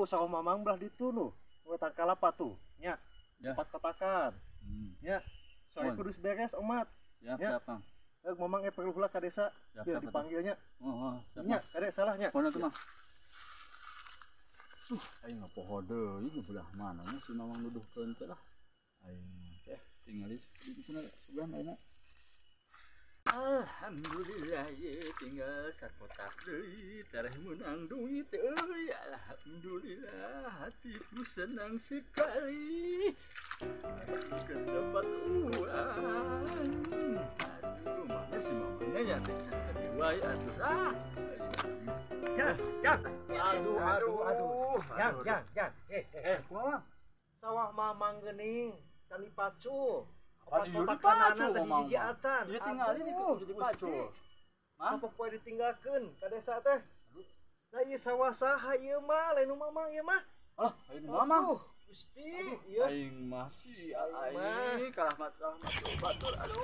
Sawah Mamang belah ditu nu. Wetan kalapa tuh, nya. Ya. Empat kotakan. Ya. Soalnya Mohon. Kudu beres omat. Siap, Ya. siap, Mang. Eh, Mamang perlu heula ka desa. Siap, Ya siap, atuh. Dipanggilnya. Oh, siap, Nya, Mang. kade salahnya. Mana tuh, Mang? Aing ngapoho deui nu belah mana nya si Mamang nuduhkeun teh lah. Aing teh tingali di sana sugan ayeuna. Alhamdulillah ye tinggal sakotak deui tereh menang duit euy. Alhamdulillah, hatiku senang sekali. Aku dapat uang. Aduh, mana si mamangnya ya teh, tadi wae atuh ah. Ya, ya. Aduh, aduh, aduh. Yang, yang, yang. Eh, eh, Eh, kumaha? Sawah Mamang geuning can dipacul. Aduh, Opat kotakan dipacul, tadi Mamang hiji mah. acan. Ieu tingali di Aduh, kudu dipacul. Gusti. Mang? Sapopoe ditinggalkeun ka desa teh. Nah, ieu sawah saha ieu mah? Lain nu Mamang ieu mah. Alah, aing Mamang. Aduh, Gusti, ieu. Aing masih Aing mah. aing kalah masalah batur, aduh.